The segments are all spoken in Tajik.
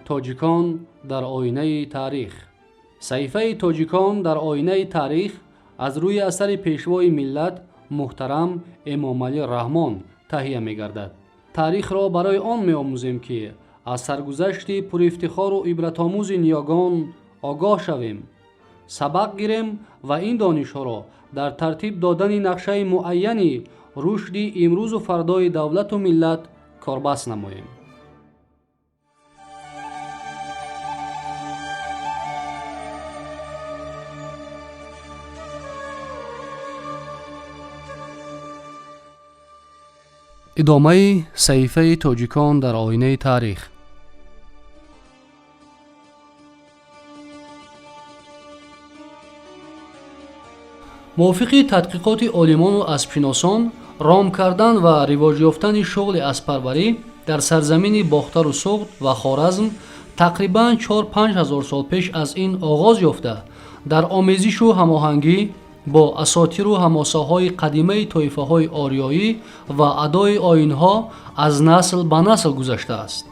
Тоҷикон дар оинаи таърих. Саҳифаи Тоҷикон дар оинаи таърих аз рӯи асари Пешвои миллат муҳтарам Эмомалӣ Раҳмон таҳия мегардад. Таърихро барои он меомӯзем, ки аз саргузашти пурифтихору ибратомӯзи ниёгон огоҳ шавем, сабақ гирем ва ин донишҳоро дар тартиб додани нақшаи муайяни рушди имрӯзу фардои давлату миллат корбаст намоем. Идомаи саҳифаи Тоҷикон дар оинаи таърих. Мувофиқи тадқиқоти олимону аспшиносон, ром кардан ва ривоҷ ёфтани шуғли асппарварӣ дар сарзамини Бохтару Суғд ва Хоразм тақрибан 4-5 ҳазор сол пеш аз ин оғоз ёфта, дар омезишу ҳамоҳангӣ бо асотиру ҳамосаҳои қадимаи тоифаҳои ориёӣ ва адои оинҳо аз насл ба насл гузаштааст.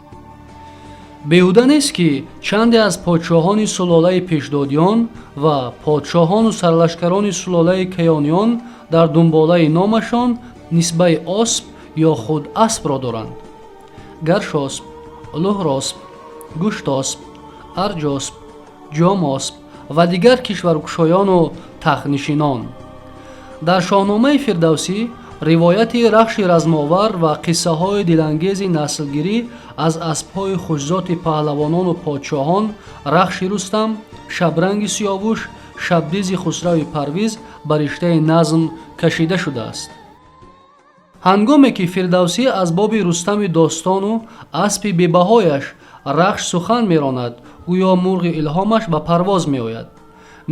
Беҳуда нест, ки чанде аз подшоҳони сулолаи Пешдодиён ва подшоҳону сарлашкарони сулолаи Каёниён дар дунболаи номашон нисбаи осп ё худ аспро доранд: Гаршосп, Луҳросп, Гуштосп, Арҷосп, Ҷомосп ва дигар кишваркушоёну тахтнишинон. Дар Шоҳномаи Фирдавсӣ ривояти Рахши размовар ва қиссаҳои дилангези наслгирӣ аз аспҳои хушзоти паҳлавонону подшоҳон Рахши Рустам, Шабранги Сиёвуш, Шабдизи Хусрави Парвиз ба риштаи назм кашида шудааст. Ҳангоме ки Фирдавсӣ аз боби Рустами достону аспи бебаҳояш Рахш сухан меронад, гӯё мурғи илҳомаш ба парвоз меояд,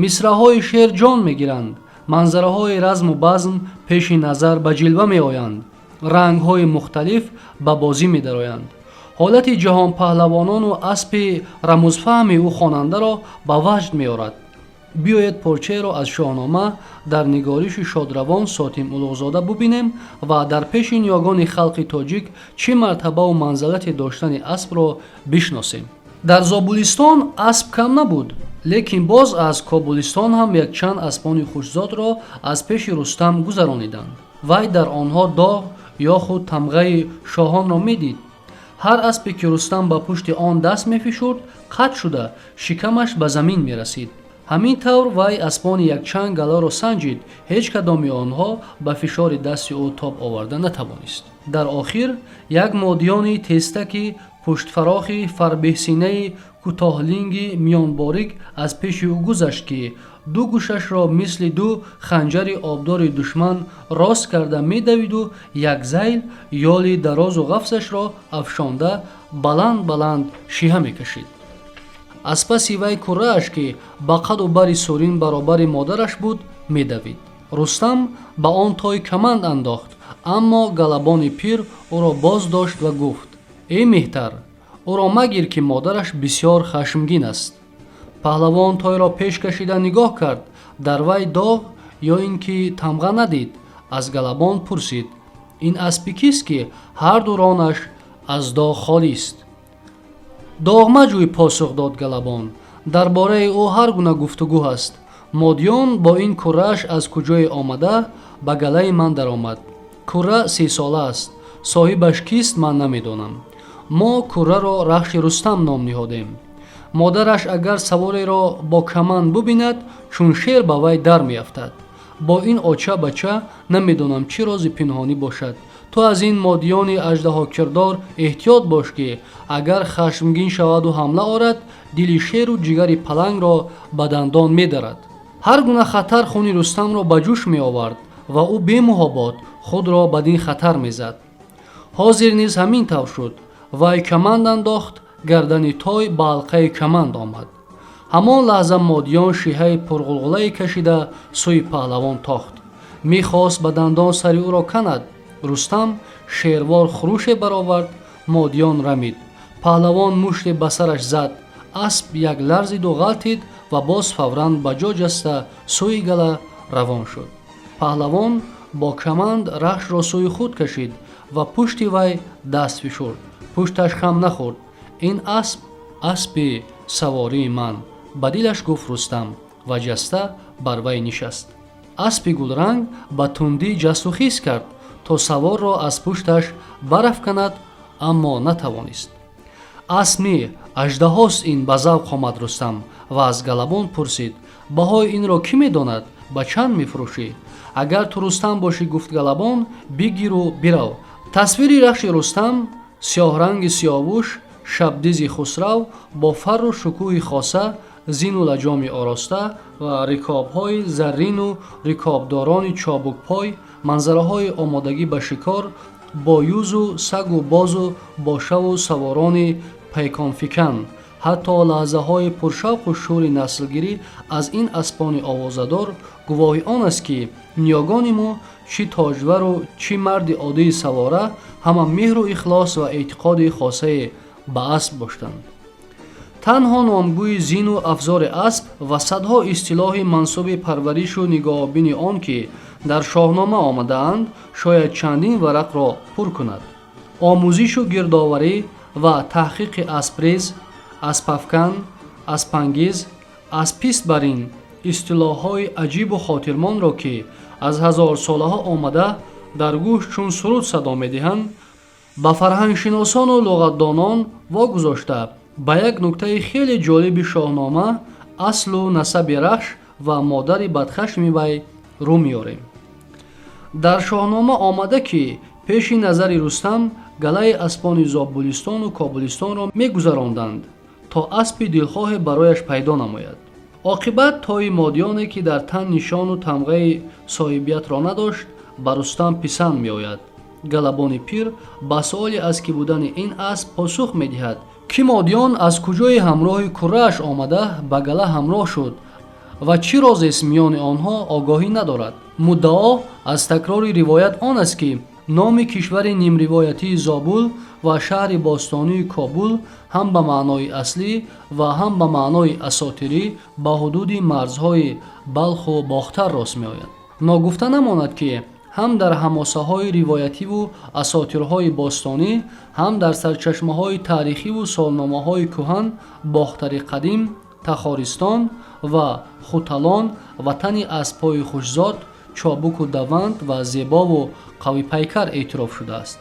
мисраҳои шеър ҷон мегиранд, манзараҳои разму базм пеши назар ба ҷилва меоянд, рангҳои мухталиф ба бозӣ медароянд. Ҳолати ҷаҳонпаҳлавонону аспи рамузфаҳми ӯ хонандаро ба ваҷд меорад. Биёед, порчаеро аз Шоҳнома дар нигориши шодравон Сотим Улуғзода бубинем ва дар пеши ниёгони халқи тоҷик чӣ мартабаву манзалате доштани аспро бишносем. Дар Зобулистон асп кам набуд, лекин боз аз Кобулистон ҳам якчанд аспони хушзодро аз пеши Рустам гузарониданд. Вай дар онҳо доғ ё худ тамғаи шоҳонро медид. Ҳар аспе ки Рустам ба пушти он даст мефишурд, қатъ шуда, шикамаш ба замин мерасид. Ҳамин тавр вай аспони якчанд галаро санҷид, ҳеҷ кадоми онҳо ба фишори дасти ӯ тоб оварда натавонист. Дар охир як модиёни тезтаки пуштфарохи фарбеҳсинаи кӯтоҳлинги миёнборик аз пеши ӯ гузашт, ки ду гӯшашро мисли ду ханҷари обдори душман рост карда медавиду як зайл ёли дарозу ғафсашро афшонда, баланд баланд шиҳа мекашид. Аз паси вай куррааш, ки ба қаду бари сурин баробари модараш буд, медавид. Рустам ба он той каманд андохт, аммо галабони пир ӯро боз дошт ва гуфт: «Эй меҳтар, ӯро магир, ки модараш бисьёр хашмгин аст». Паҳлавон тойро пеш кашида нигоҳ кард, дар вай доғ ё ин ки тамға надид. Аз галабон пурсид: «Ин аспи кист, ки ҳарду ронаш аз доғ холист?» «Доғ маҷӯй», посух дод галабон, «дар бораи ӯ ҳар гуна гуфтугӯ ҳаст. Модиён бо ин куррааш аз куҷое омада, ба галаи ман даромад. Курра 30сола аст, соҳибаш кист, ман намедонам. Мо курраро Рахши Рустам ном ниҳодем. Модараш агар савореро бо каманд бубинад, чун шер ба вай дар меафтад. Бо ин оча бача намедонам чӣ рози пинҳонӣ бошад. Ту аз ин модиёни аждаҳокирдор эҳтиёт бош, ки агар хашмгин шаваду ҳамла орад, дили шеру ҷигари палангро ба дандон медарад». Ҳар гуна хатар хуни Рустамро ба ҷӯш меовард ва ӯ бемуҳобот худро бадин хатар мезад. Ҳозир низ ҳамин тавр шуд. Вай каманд андохт, гардани той ба ҳалқаи каманд омад. Ҳамон лаҳза модиён шиҳаи пурғулғулае кашида, сӯи паҳлавон тохт, мехост ба дандон сари ӯро канад. Рустам шервор хуруше баровард, модиён рамид. Паҳлавон муште ба сараш зад, асп як ларзиду ғалтид ва боз фавран ба ҷо ҷаста, сӯи гала равон шуд. Паҳлавон бо каманд Рахшро сӯи худ кашид ва пушти вай даст фишурд, пушташ хам нахӯрд. Ин асп Аспи савории ман, ба дилаш гуфт Рустам ва ҷаста бар вай нишаст. Аспи гулранг ба тундӣ ҷасту хис кард, то саворро аз пушташ барафканад, аммо натавонист. Асп не, аждаҳост ин, ба завқ омад Рустам ва аз галабон пурсид: баҳои инро кӣ медонад? Ба чанд мефурӯшӣ? Агар ту Рустам бошӣ, гуфт галабон, бигиру бирав. Тасвири рахши Рустам, сиёҳранги сиёвуш, шабдизи хусрав бо фарру шукӯҳи хоса, зину лаҷоми ороста ва рикобҳои заррину рикобдорони чобукпой, манзараҳои омодагӣ ба шикор бо юзу сагу бозу бошаву саворони пайконфикан, ҳатто лаҳзаҳои пуршавқу шӯри наслгирӣ аз ин аспони овозадор гувоҳи он аст, ки ниёгони мо, чӣ тоҷвару чӣ марди оддии савора, ҳама меҳру ихлос ва эътиқоди хосае ба асп доштанд. Танҳо номгӯи зину афзори асп ва садҳо истилоҳи мансуби парваришу нигоҳубини он, ки дар Шоҳнома омадаанд, шояд чандин варақро пур кунад. Омӯзишу гирдоварӣ ва таҳқиқи аспрез, аспафкан, аспангиз, аспист бар ин истилоҳҳои аҷибу хотирмонро, ки аз ҳазорсолаҳо омада дар гӯш чун суруд садо медиҳанд, ба фарҳангшиносону луғатдонон вогузошта, ба як нуктаи хеле ҷолиби Шоҳнома, аслу насаби Рахш ва модари бадхашми вай рӯ меорем. Дар Шоҳнома омада, ки пеши назари Рустам галаи аспони Зобулистону Кобулистонро мегузаронданд, то аспи дилхоҳе барояш пайдо намояд. Оқибат тои модиёне, ки дар тан нишону тамғаи соҳибиятро надошт, ба Рустам писанд меояд. Галабони пир ба суоли аз кӣ будани ин асп посух медиҳад, ки модиён аз куҷои ҳамроҳи куррааш омада ба гала ҳамроҳ шуд ва чӣ розест миёни онҳо огоҳӣ надорад. Муддао аз такрори ривоят он аст, ки номи кишвари нимривоятии Зобул ва шаҳри бостонии Кобул ҳам ба маънои аслӣ ва ҳам ба маънои асотирӣ ба ҳудуди марзҳои Балху Бохтар рост меояд. Ногуфта намонад, ки ҳам дар ҳамосаҳои ривоятиву асотирҳои бостонӣ, ҳам дар сарчашмаҳои таърихиву солномаҳои кӯҳан Бохтари қадим, Тахористон ва Хуталон ватани аспҳои хушзод, чобуку даванд ва зебову қавипайкар эътироф шудааст.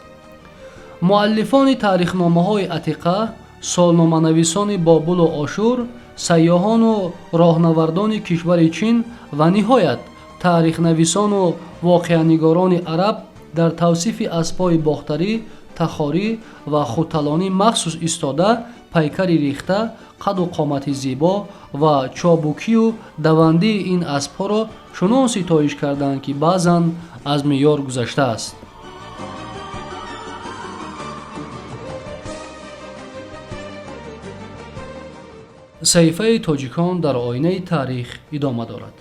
Муаллифони таърихномаҳои атиқа, солноманависони Бобулу Ошур, сайёҳону роҳнавардони кишвари Чин ва ниҳоят таърихнависону воқеанигорони араб дар тавсифи аспҳои бохтарӣ, тахорӣ ва хуталонӣ махсус истода, пайкари рехта, қаду қомати зебо ва чобукию давандии ин аспҳоро чунон ситоиш карданд, ки баъзан аз меъёр гузаштааст. Саҳифаи тоҷикон дар оинаи таърих идома дорад.